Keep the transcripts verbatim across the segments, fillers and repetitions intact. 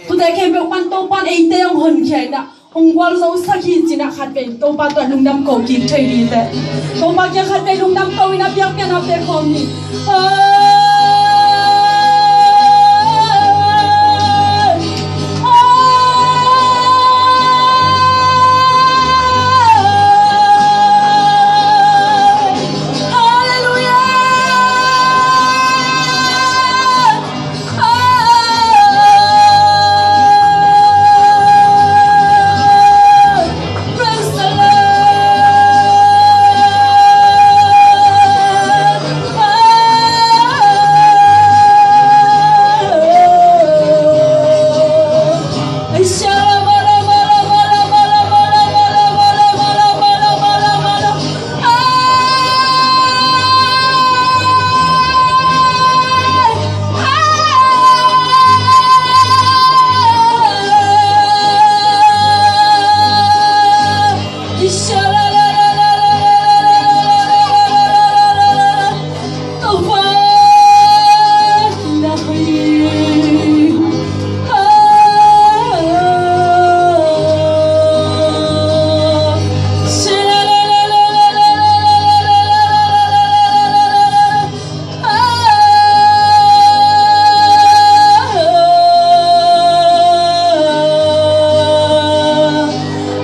Tute khempeuh pan Topa'n eite hong honkhia in ah, hong gualzosak hi ci-in ah khatvei Topa tungah lungdam ko kik thei ding teh. Topa kiang khatvei lungdam ko in ah biakpiakna pia khawm ni. Halleluiah.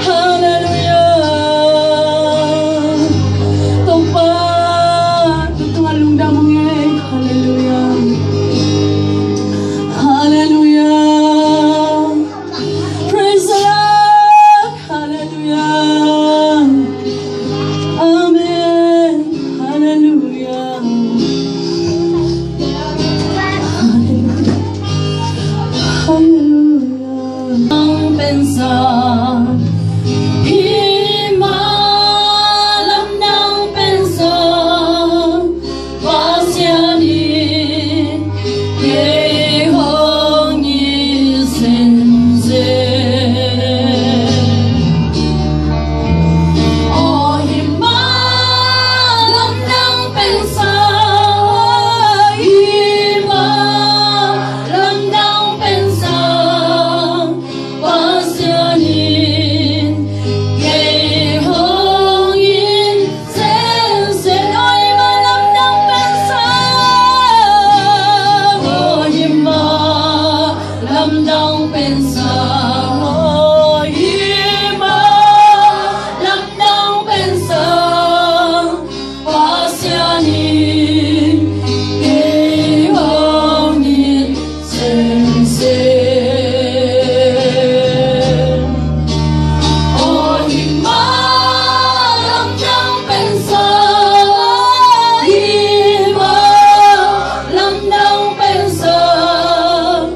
Halleluiah. Topa, tu tungah lungdam ung ei. Halleluiah. Halleluiah. Praise the Lord. Halleluiah. Amen. Halleluiah. Halleluiah. Halleluiah. Lamdang pen Sang, hi mah lamdang pen Sang, Pasian in kei hong it zenzen. Aw, hi mah lamdang pen Sang, hi mah lamdang pen Sang, Pasian in kei hong it zenzen. Aw, hi mah lamdang pen Sang, aw, hi mah lamdang pen Sang, aw, hi mah lamdang pen Sang, Pasian in kei hong it zenzen. Aw, hi mah lamdang pen Sang, hi mah lamdang pen Sang,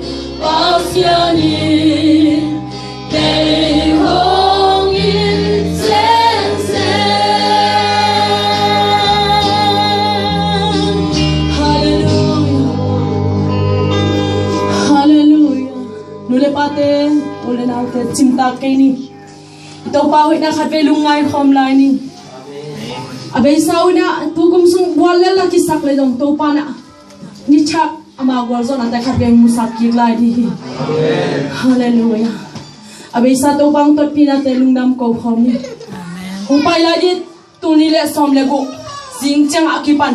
Pasian in kei hong it zenzen. Halleluiah. Halleluiah. Nu le pate, u le naute, cimtak kei ni. I Topa hoihna khatvei lungngai khawm lai ni. A beisa uh in ah tukum sung bual lel a kisak le zong Topa in ah ni thak ama gualzawhnate khatvei musak kik lai ding hi. Halleluiah. A beisa Topa hong totpihnate lungdam ko khawm ni. Hong pai lai ding, tul nih le sawm le guk zing ciang a kipan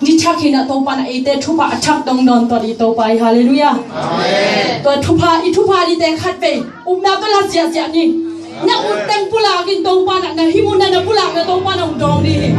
ni thak hi in ah Topa in ah eite thupha a thak dong dawn tawh ding Topa hi. Halleluiah. Tua thupha, i thupha dingte khatvei upna tawh la ziahziah ni. Na ut teng pulak in Topa in ah na him uh na na pulakna Topa in ah hong dawng ding hi.